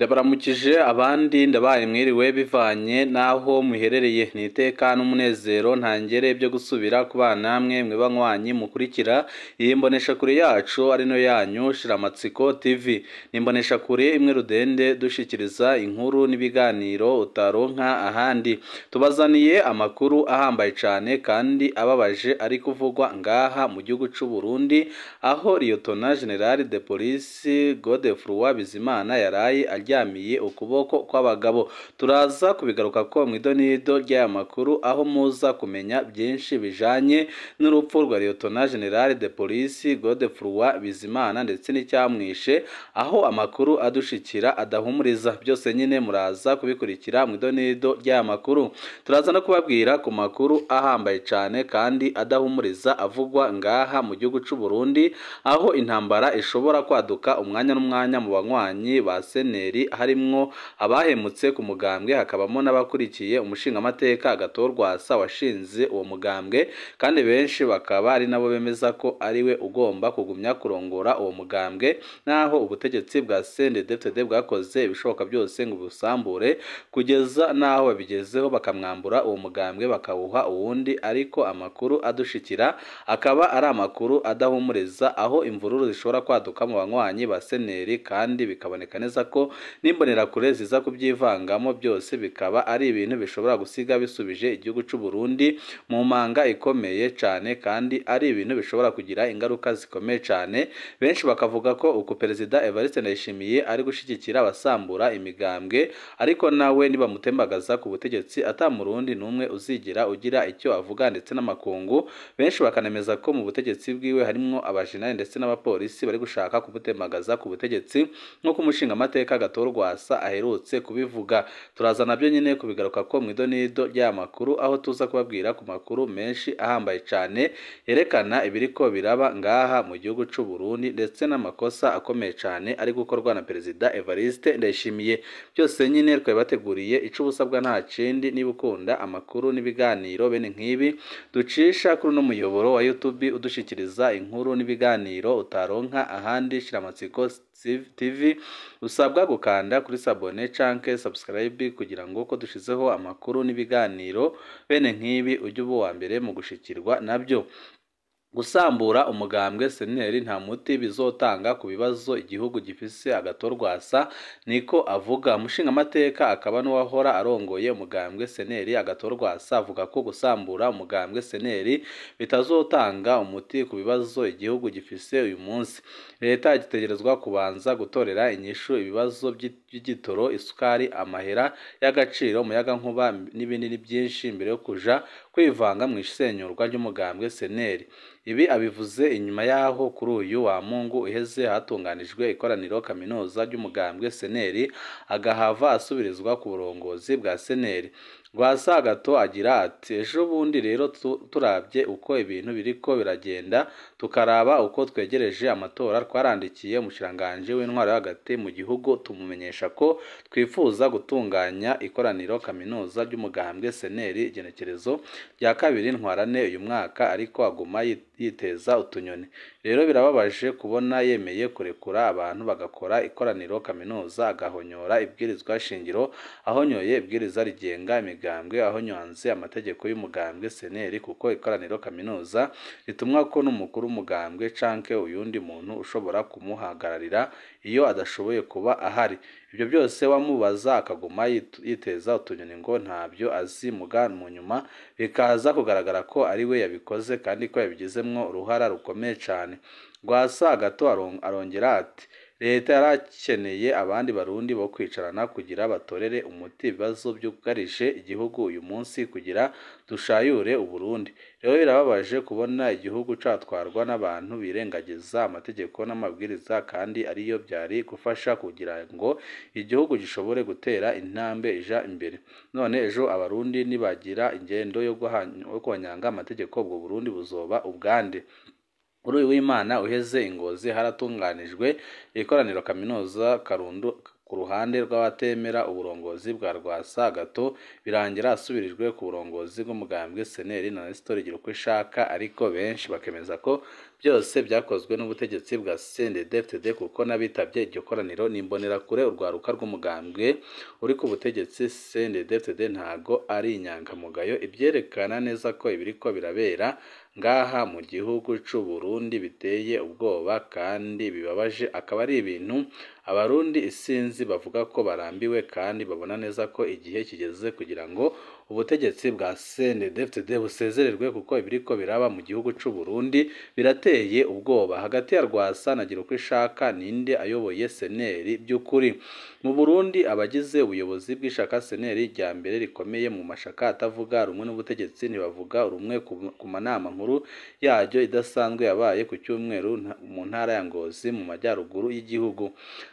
Ndabaramukije abandi ndabaye mwiriwe bivanye n'aho muherereye, ni iteka n'umunezero ntangere byo gusubira kubana namwe mwe banywanyi mukurikira iyi mboneshakure yacu ari no yanyu Shiramatsiko TV. Ni imboneshakure imwe rudende dushikiriza inkuru n'ibiganiro utaronka ahandi. Tubazaniye amakuru ahambaye cane kandi ababaje ari kuvugwa ngaha mu gihugu c'u Burundi, aho Liyotona General de Police Godefroid Bizimana yaraye aryamiye ukuboko kw'abagabo. Turaza kubigaruka ko mw'idonido ry'aya makuru, aho muza kumenya byinshi bijanye n'urupfu rwa Liyotona General de Police Godefroid Bizimana ndetse n'icyamwishe, aho amakuru adushikira adahumuriza. Byose nyine muraza kubikurikira mw'idonido ry'aya makuru. Turaza no kubabwira ku makuru ahambaye cane kandi adahumuriza avugwa ngaha mu gihugu c'u Burundi, aho intambara ishobora kwaduka umwanya n'umwanya mu banywanyi ba seneri, harimwo abahemutse ku mugambwe, hakabamo n'abakurikiye umushingamateka Agathon Rwasa washinze uwo mugambwe, kandi benshi bakaba ari nabo bemeza ko ariwe ugomba kugumya kurongora uwo mugambwe, naho ubutegetsi bwa CNDD-FDD bwakoze ibishoboka byose ngo busambure, kugeza naho babigezeho bakamwambura uwo mugambwe bakawuha uwundi. Ariko amakuru adushikira akaba ari amakuru adahumuriza, aho imvururu zishobora kwaduka mu banywanyi ba seneri, kandi bikaboneka neza ko n'imbonerakure ziza kubyivangamo, byose bikaba ari ibintu bishobora gusiga bisubije igihugu c'u Burundi mu manga ikomeye cane, kandi ari ibintu bishobora kugira ingaruka zikomeye cane. Benshi bakavuga ko uku Perezida Evariste Ndayishimiye ari gushigikira abasambura imigambwe, ariko nawe nibamutembagaza ku butegetsi ata murundi n'umwe uzigira ugira icyo avuga, ndetse n'amakungu. Benshi bakanemeza ko mu butegetsi bwiwe harimwo abajenali ndetse n'abapolisi bari gushaka kumutembagaza ku butegetsi, nk'uko umushingamateka Agathon Rwasa aherutse kubivuga. Turaza nabyo nyine kubigaruka ko mw'idonido ry'aya makuru, aho tuza kubabwira ku makuru menshi ahambaye cane yerekana ibiriko biraba ngaha mu gihugu c'u Burundi, ndetse n'amakosa akomeye cane ari gukorwa na Perezida Evariste Ndayishimiye. Byose nyine twabibateguriye, ico ubusabwa nta kindi, niba ukunda amakuru n'ibiganiro bene nk'ibi ducisha kuri uno muyoboro wa YouTube udushikiriza inkuru n'ibiganiro utaronka ahandi, Shiramatsiko TV, usabwa gukanda kuri sabone canke subscribe kugira ngo ko dushizeho amakuru n'ibiganiro bene nk'ibi ujye uba uwa mbere mu gushikirwa nabyo. Gusambura umugambwe seneri nta muti bizotanga ku bibazo igihugu gifise, Agathon Rwasa niko avuga. Umushingamateka akaba n'uwahora arongoye umugambwe seneri Agathon Rwasa avuga ko gusambura umugambwe seneri bitazotanga umuti ku bibazo igihugu gifise uyu munsi. Leta igitegerezwa kubanza gutorera inyishu ibibazo by'igitoro, isukari, amahera y'agaciro, umuyagankuba n'ibindi byinshi mbere yo kuja kwivanga mu isenyurwa ry'umugambwe seneri. Ibi abivuze inyuma yaho kuri uyu wa Mungu uheze hatunganijwe ikoraniro kaminuza ry'umugambwe seneri, agahava asubirizwa ku burongozi bwa seneri. Rwasa Agathon agira ati: ejo bundi rero turabye uko ibintu biriko biragenda, tukaraba uko twegereje amatora, twarandikiye umushikiranganji w'intwaro yo hagati mu gihugu tumumenyesha ko twifuza gutunganya ikoraniro kaminuza ry'umugambwe seneri igenekerezo rya 2 Ntwarante uyu mwaka, ariko aguma yiteza utunyoni. Rero birababaje kubona yemeye kurekura abantu bagakora ikoraniro kaminuza, agahonyora ibwirizwa shingiro, ahonyoye ibwiriza rigenga imigambwe, ahonyonze amategeko y'umugambwe seneri, kuko ikoraniro kaminuza ritumwa ko n'umukuru w'umugambwe canke uyundi muntu ushobora kumuhagararira iyo adashoboye kuba ahari. Ibyo byose wamubaza akaguma yiteza utunyoni ngo ntabyo azi, muga mu nyuma bikaza kugaragara ko ari we yabikoze kandi ko yabigizemwo uruhara rukomeye cane. Rwasa Agathon arongera ati: leta yarakeneye abandi barundi bo kwicarana kugira batorere umuti ibibazo byugarije igihugu uyu munsi, kugira dushayure Uburundi. Rero birababaje kubona igihugu catwarwa n'abantu birengagiza amategeko n'amabwiriza, kandi ariyo byari gufasha kugira ngo igihugu gishobore gutera intambwe ija imbere. None ejo abarundi nibagira ingendo yo guhonyanga amategeko, ubwo Burundi buzoba ubwande? Kuri uyu w'Imana uheze i Ngozi haratunganijwe ikoraniro kaminuza ku ruhande rw'abatemera uburongozi bwa Rwasa Agathon, birangira asubirijwe ku burongozi bw'umugambwe CNL na Nestor Girukwishaka, ariko benshi bakemeza ko byose byakozwe n'ubutegetsi bwa CNDD-FDD, kuko n'abitabye iryo koraniro n'imbonerakure urwaruka rw'umugambwe uri ku butegetsi CNDD-FDD ntago ari inyangamugayo, ibyerekana neza ko ibiriko birabera ngaha mu gihugu c'u Burundi biteye ubwoba kandi bibabaje, akaba ari ibintu abarundi isinzi bavuga ko barambiwe kandi babona neza ko igihe kigeze kugira ngo ubutegetsi bwa CNDD-FDD busezererwe, kuko ibiriko biraba mu gihugu c'u Burundi birateye ubwoba. Hagati ya Rwasa na Girukwishaka ninde ayoboye CNL by'ukuri? Mu Burundi abagize ubuyobozi bw'ishaka CNL rya mbere rikomeye mu mashaka atavuga rumwe n'ubutegetsi ntibavuga rumwe ku manama nkuru yaryo idasanzwe yabaye ku cyumweru mu ntara ya Ngozi mu majyaruguru y'igihugu.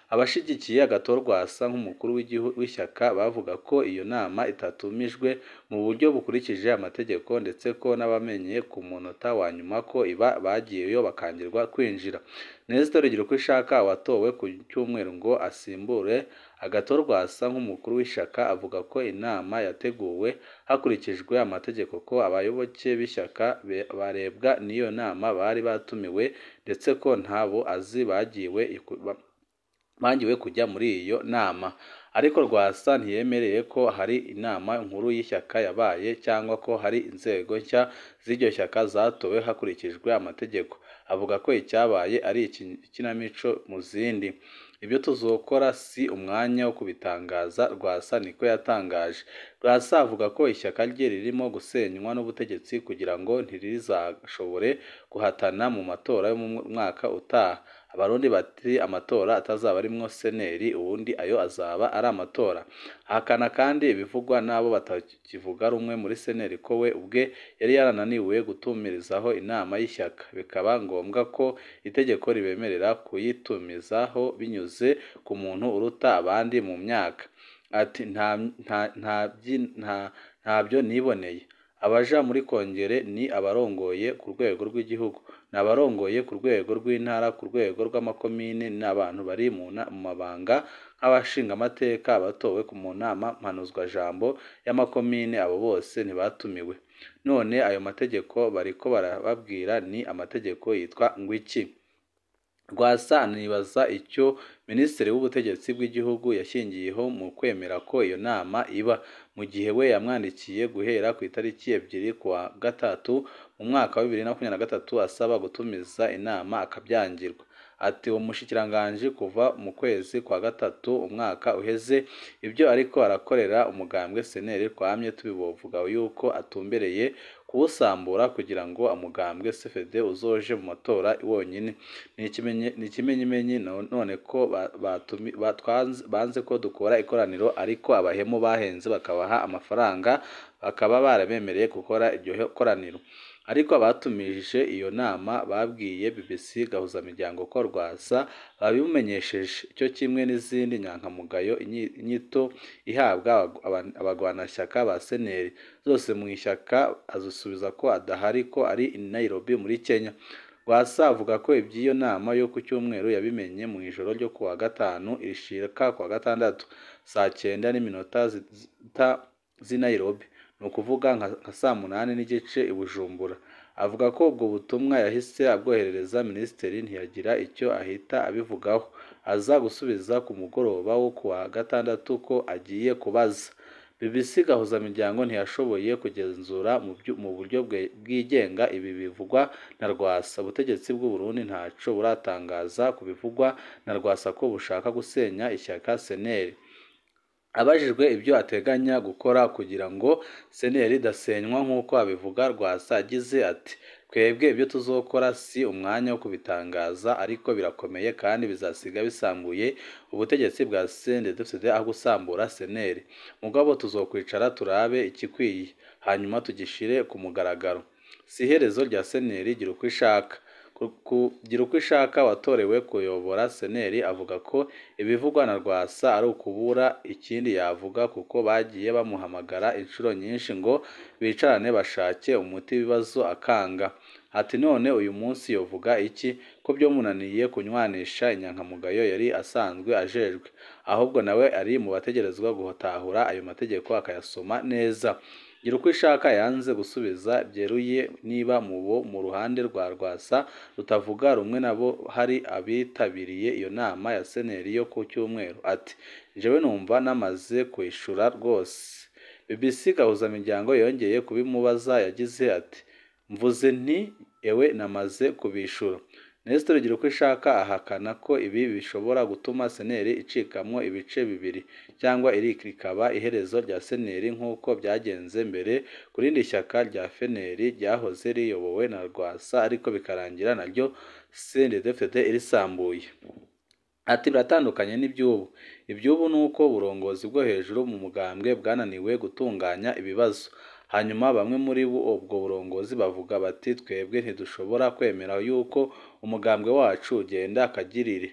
Abashigikiye Agathon Rwasa nk'umukuru w'ishyaka bavuga ko iyo nama itatumijwe mu buryo bukurikije amategeko, ndetse ko n'abamenye ku munota wa nyuma ko iba bagiyeyo bakangirwa kwinjira. Nestor Girukwishaka watowe ku cyumweru ngo asimbure Agathon Rwasa nk'umukuru w'ishyaka, avuga ko inama yateguwe hakurikijwe amategeko, ko abayoboke b'ishyaka barebwa n'iyo nama bari batumiwe, ndetse ko ntabo azi bangiwe kujya muri iyo nama. Ariko Rwasa ntiyemereye ko hari inama nkuru y'ishyaka yabaye cyangwa ko hari inzego nshya z'iryo shyaka zatowe hakurikijwe amategeko. Avuga ko icyabaye ari ikinamico mu zindi. Ibyo tuzokora si umwanya wo kubitangaza, Rwasa niko yatangaje. Rwasa avuga ko ishyaka rye ririmo gusenywa n'ubutegetsi kugira ngo ntirizashobore guhatana mu matora yo mu mwaka utaha. Abarundi bati amatora atazaba arimwo CNL, ubundi ayo azaba ari amatora. Ahakana kandi ibivugwa n'abo batakivuga rumwe muri CNL ko we ubwe yari yarananiwe gutumirizaho inama y'ishyaka, bikaba ngombwa ko itegeko ribemerera kuyitumizaho binyuze ku muntu uruta abandi mu myaka. Ati ntabyo niboneye. Abaja muri kongere ni abarongoye ku rwego rw'igihugu, ni abarongoye ku rwego rw'intara, ku rwego rw'amakomine, n'abantu bari mu mabanga nk'abashingamateka, abatowe mu nama mpanuzwajambo y'amakomine, abo bose ntibatumiwe. None ayo mategeko bariko barababwira ni amategeko yitwa ngwiki? Rwasa anibaza icyo Minisitiri w'Ubutegetsi bw'Igihugu yashingiyeho mu kwemera ko iyo nama iba, mu gihe we yamwandikiye guhera ku itariki 2 kuwa 3 mu mwaka wa 2023 asaba gutumiza inama akabyangirwa. Ati uwo mushikiranganji kuva mu kwezi kwa 3 umwaka uheze ibyo ariko arakorera umugambwe CNL twamye tubibovuga yuko atumbereye kuwusambura kugira ngo umugambwe CFD uzoje mu matora wonyine. Ni ikimenyimenyi none ko banze ko dukora ikoraniro, ariko abahemu bahenze bakabaha amafaranga bakaba barabemereye gukora iryo koraniro. Ariko abatumije iyo nama babwiye BBC Gahuzamiryango ko Rwasa babimumenyesheje, cyo kimwe n'izindi nyankamugayo. Inyito ihabwa abagwanashyaka ba CNL zose mu ishyaka azisubiza ko adahari, ko ari i Nairobi muri Kenya. Rwasa avuga ko iby'iyo nama yo ku cyumweru yabimenye mu ijoro ryo kuwa 5 irishika kuwa 6 saa 9:00 z'i Nairobi, ni ukuvuga nka saa 8:15 i Bujumbura. Avuga ko ubwo butumwa yahise abwoherereza minisitiri ntiyagira icyo ahita abivugaho, aza gusubiza ku mugoroba wo kuwa 6 ko agiye kubaza. BBC Gahuzamiryango ntiyashoboye kugenzura mu buryo bwigenga ibi bivugwa na Rwasa. Ubutegetsi bw'u Burundi ntaco buratangaza ku bivugwa na Rwasa ko bushaka gusenya ishyaka CNL. Abajijwe ibyo ateganya gukora kugira ngo CNL idasenywa nk'uko abivuga, Rwasa agize ati twebwe ibyo tuzokora si umwanya wo kubitangaza, ariko birakomeye kandi bizasiga bisambuye ubutegetsi bwa CNDD-FDD aho gusambura CNL. Mugabo tuzokwicara turabe ikikwiye hanyuma tugishire ku mugaragaro. Si iherezo rya CNL Girukwishaka. Kugira uko ishaka watorewe kuyobora CNL avuga ko ibivugwa na Rwasa ari ukubura ikindi yavuga, kuko bagiye bamuhamagara inshuro nyinshi ngo bicarane bashake umuti w'ibibazo akanga. Ati none uyu munsi yovuga iki ko byomunaniye kunywanisha inyankamugayo yari asanzwe ajejwe, ahubwo nawe ari mu bategerezwa gutahura ayo mategeko akayasoma neza. Girukwishaka yanze gusubiza byeruye niba mu ruhande rwa Rwasa rutavuga rumwe nabo hari abitabiriye iyo nama ya CNL yo ku cyumweru. Ati jewe numva namaze kwishura rwose. BBC Gahuzamiryango yongeye kubimubaza, yagize ati mvuze nti ewe namaze kubishura. Nestor Girukwishaka ahakana ko ibi bishobora gutuma CNL icikamwo ibice bibiri cyangwa iri rikaba iherezo rya CNL nk'uko byagenze mbere ku rindi shyaka rya FNL ryahoze riyobowe na Rwasa, ariko bikarangira naryo CNDD-FDD irisambuye. Ati biratandukanye n'iby'ubu. Iby'ubu ni uko uburongozi bwo hejuru mu mugambwe bwananiwe gutunganya ibibazo. Hanyuma bamwe muri ubwo burongozi bavuga bati twebwe ntidushobora kwemera yuko umugambwe wacu ugenda akagirire,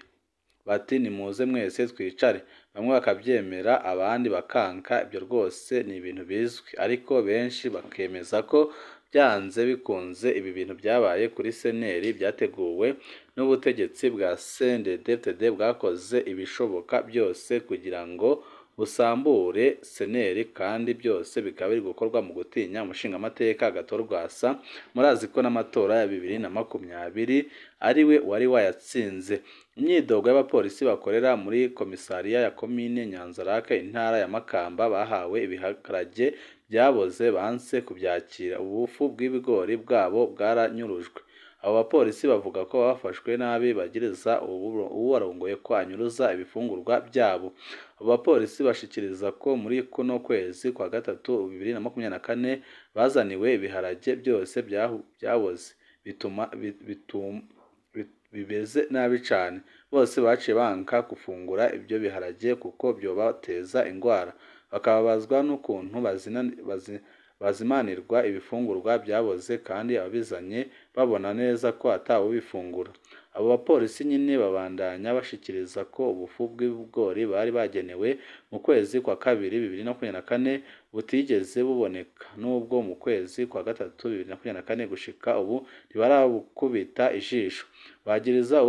bati nimuze mwese twicare. Bamwe bakabyemera abandi bakanka. Ibyo rwose ni ibintu bizwi, ariko benshi bakemeza ko byanze bikunze ibi bintu byabaye kuri CNL byateguwe n'ubutegetsi bwa CNDD-FDD bwakoze ibishoboka byose kugira ngo busambure CNL, kandi byose bikaba biri gukorwa mu gutinya umushingamateka Agathon Rwasa. Murazi ko n'amatora ya 2020 ari we wari wayatsinze. Imyidogo y'abapolisi bakorera muri komisariya ya komine Nyanzarake intara ya Makamba bahawe ibiharage byaboze banse kubyakira, ubufu bw'ibigori bwabo bwaranyurujwe. Abo bapolisi bavuga ko bafashwe nabi bagiriza uwarongoye ko anyuruza ibifungurwa byabo. Abo bapolisi bashikiriza ko muri kuno kwezi kwa gatatu 2024 bazaniwe ibiharage byose byaboze bituma bimeze nabi cane. Bose baciye banka gufungura ibyo biharage kuko byobateza ingwara, bakababazwa n'ukuntu bazimanirwa ibifungurwa byaboze kandi ababizanye babona neza ko atawubifungura. Abo bapolisi nyine babandanya bashikiriza ko ubufu bw'ibigori bari bagenewe mu kwezi kwa kabiri 2024 butigeze buboneka, nubwo mu kwezi kwa gatatu 2024 gushika ubu ntibarabukubita ijisho. Bagiriza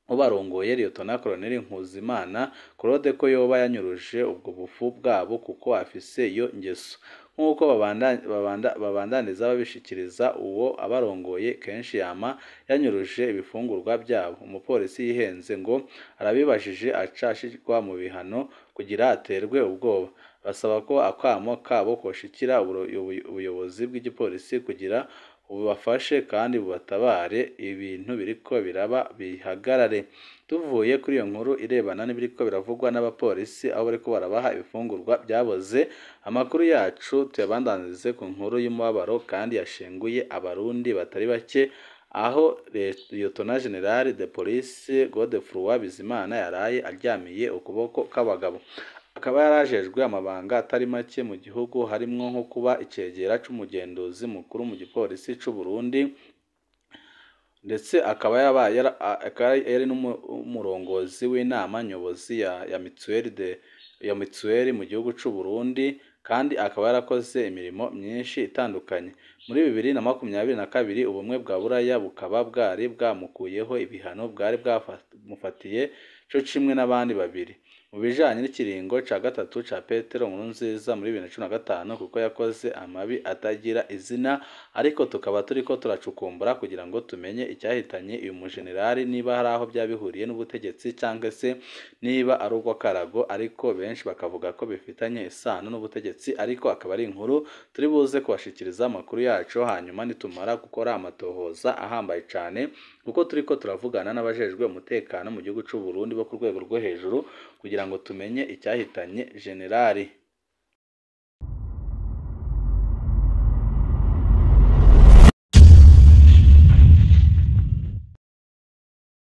ubarongoye Liyetona Koloneli Nkuzimana Claude ko yoba yanyuruje ubwo bufu bwabo kuko afise iyo ngeso. Nk'uko babandaniza babishikiriza, uwo abarongoye kenshi yama yanyuruje ibifungurwa byabo. Umupolisi yihenze ngo arabibajije aca ashirwa mu bihano kugira aterwe ubwoba. Basaba ko akamo kabo koshikira ubuyobozi bw'igipolisi kugira bubafashe kandi bubatabare ibintu biriko biraba bihagarare. Tuvuye kuri iyo nkuru irebana n'ibiriko biravugwa n'abapolisi aho bariko barabaha ibifungurwa byaboze, amakuru yacu tuyabandanize ku nkuru y'umubabaro kandi yashenguye abarundi batari bake, aho Liyetona General de Police Godefroid Bizimana yaraye aryamiye ukuboko k'abagabo. Akaba yarajejwe amabanga atari make mu gihugu, harimwo nko kuba icegera c'umugenduzi mukuru mu gipolisi c'u Burundi, ndetse akaba yari n'umurongozi w'inama nyobozi ya mituweli mu gihugu c'u Burundi, kandi akaba yarakoze imirimo myinshi itandukanye. Muri 2022 ubumwe bwa Buraya bukaba bwari bwamukuyeho ibihano bwari bwamufatiye co kimwe n'abandi babiri mu bijanye n'ikiringo ca gatatu ca Petero Nkurunziza muri 2015, kuko yakoze amabi atagira izina. Ariko tukaba turiko turacukumbura kugira ngo tumenye icyahitanye uyu mujenerali, niba hari aho byabihuriye n'ubutegetsi cyangwa se niba ari urw'akarago, ariko benshi bakavuga ko bifitanye isano n'ubutegetsi. Ariko akaba ari inkuru turi buze kubashikiriza amakuru yacu hanyuma nitumara gukora amatohoza ahambaye cane, kuko turiko turavugana n'abajejwe umutekano mu gihugu c'u Burundi bo ku rwego rwo hejuru kugira ngo tumenye icyahitanye generali.